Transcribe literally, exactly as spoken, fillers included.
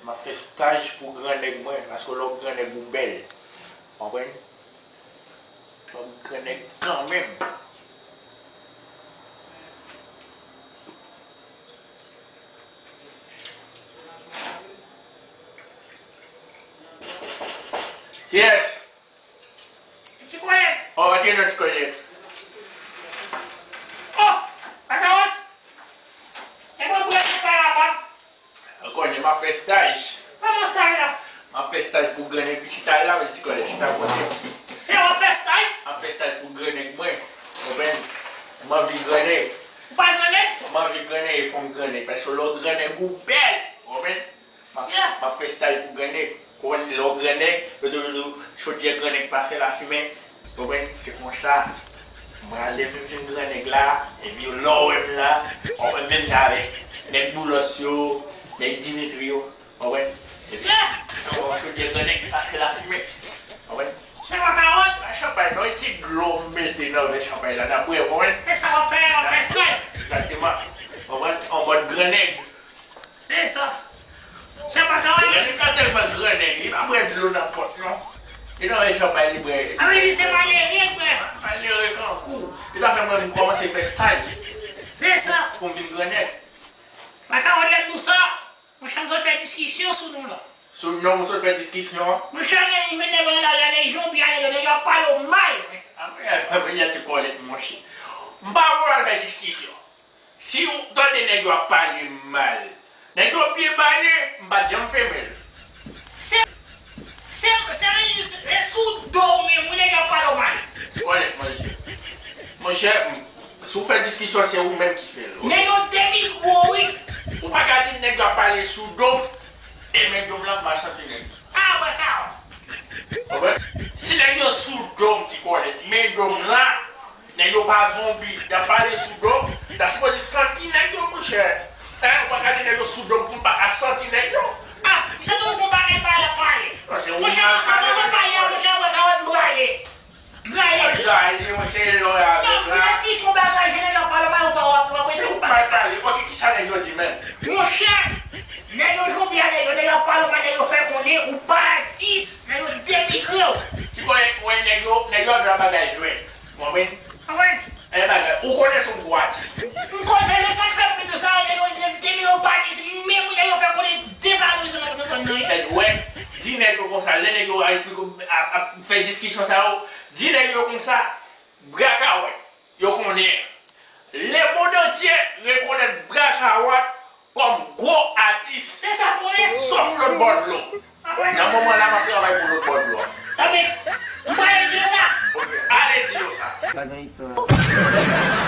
M ap fè staj pou gran nèg mwen, paske lè w gran nèg ou bèl. Konprann? Lè w gran nèg kanmenm. Yes! Ti Kolèt. Oh, antre non, Ti Kolèt. Oh, Makawòt. E mwen pou rete pa apa. Ou konnen m ap fè staj. Kòman staj la? M ap fè staj pou gran nèg ki chita la, men Ti Kolèt chita kote. Se w ap fè staj? M ap fè staj pou gran nèg mwen. Konprann? M anvi gran nèg. Ou pa gran nèg? M anvi gran nèg, e fò m gran nèg. Paske lè w gran nèg, ou bèl. Konprann? M ap, m ap fè staj pou gran nèg. Ou konn lè w gran nèg, yo toujou di w chodyè gran nèg pa fè lafimen. Konprann? Se konsa. Mwen lè m fin gran nèg la, epi lè w wè m la, w wè m menm jan avèk nèg Boulos yo, nèg Dimitri yo. Konprann? Epi, yon chodyè gran nèg pa fè lafimen. Konprann? Se pa kawòt. Pa chanpay non, e ti dlo m mete nan vè chanpay la, n ap bwè, w konprann? E sa w ap fè, w ap fè staj. Egzakteman. Konprann? An mòd gran nèg. Se sa. Se pa kawòt. Gran nèg la tèlman gran nèg, li pa bwè dlo nan pòt non. Li nan vè chanpay li bwè. Sa vle di se malere, frè. Malere kankou. E sa fè mwen m kòmanse fè staj. Se sa. Pou m vin gran nèg. Pa kawòt lè m di w sa. Monchè, m sot fè diskisyon sou nou la. Sou non, m sot fè diskisyon an. Monchè, men, men nèg yo nan lari a, nèg yo byen, nèg yo, nèg yo ap pale w mal, men. A, men, men, men, ti Kolèt, monchè. M pa vle al fè diskisyon. Si w tande nèg yo ap pale m mal, nèg yo byen pale, m pa t janm fèmen l. Se, se, se, se sou do w menm, wi, nèg yo ap pale w mal. Ti Kolèt, monchè. Monchè, m, si w fè diskisyon, se ou menm ki fè l, oke? Nèg yo denigre w, wi. Ou pa ka di m nèg yo ap pale sou do m, e men do m la, m pa santi nèg. A, wè sa. Konprann? Si nèg yo sou do m, Ti Kolèt, men do m la, nèg yo pa zonbi, y ap pale sou do m, m ta sipoze santi nèg yo, monchè. Hein, ou pa ka di nèg yo sou do m pou m pa ka santi nèg yo. A, misye tou gon bagay pa la pale. Non, se ou ki mal pale, monchè, monchè, wè sa wè m prale. Prale. Prale, monchè, lè w avè m la. Non, m esplike yon bagay, jan nèg yo ap pale mal, ou pa wè, ou pa wè. Se ou ki mal pale. Oke, kisa nèg yo di menm? Monchè, nèg yo zonbi a nèg yo, nèg yo ap pale mal, nèg yo fè konnen ou pa atis, nèg yo denigre w. Ti Kolèt, wè nèg yo, nèg yo ap jwe a bagay jwèt. Konprann? Konprann? E bagay, ou konnen se yon gwo atis. M konnen se sa k fè m di sa, nèg yo, nèg yo pa atis, men wi, nèg yo fè konnen devalorize nèg yo nan zòn nan, wi. Nèg, wè, di nèg yo konsa, lè nèg yo ap esplike, ap, ap fè diskisyon sa yo, di nèg yo konsa, Bra Kawòt, yo konnen. Lemonn antye rekonèt Bra Kawòt kòm gwo atis. Se sa k konnen. Sof lòt bò dlo. Nan moman la, m ap travay pou lòt bò dlo a. Tanpri, m prale di yo sa. Oke, ale di yo sa. Pa gen istwa.